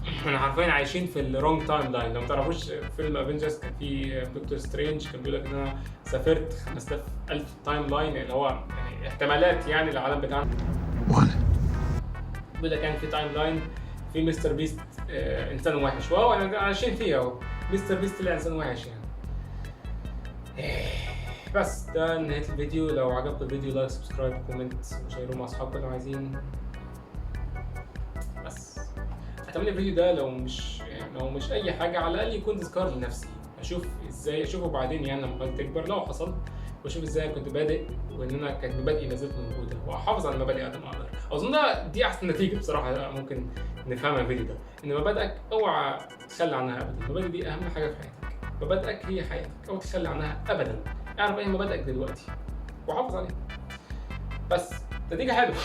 احنا حرفيا عايشين في ال wrong timeline. لو ما تعرفوش فيلم Avengers كان في دكتور سترينج كان بيقول لك ان انا سافرت 5000 timeline، اللي هو يعني احتمالات يعني العالم بتاعنا. بيقول لك يعني في timeline في مستر بيست انسان وحش، وهو عايشين فيه اهو، مستر بيست طلع انسان وحش يعني. بس ده نهاية الفيديو. لو عجبكم الفيديو like، subscribe، comment، وشيروه مع اصحابكم لو عايزين. بس اتمنى الفيديو ده لو مش اي حاجة على الاقل يكون تذكار لنفسي، اشوف ازاي اشوفه بعدين يعني لما قناتي تكبر لو حصل، واشوف ازاي كنت بادئ وان انا كانت مبادئي ما زالت موجودة، واحافظ على مبادئي قد ما اقدر. اظن دي احسن نتيجة بصراحة ممكن نفهمها الفيديو ده، ان مبادئك اوعى تتخلى عنها ابدا. المبادئ دي اهم حاجة في حياتك، مبادئك هي حياتك، اوعى تتخلى عنها ابدا. اعرف ايه مبادئك دلوقتي وحافظ عليها. بس نتيجة حلوة.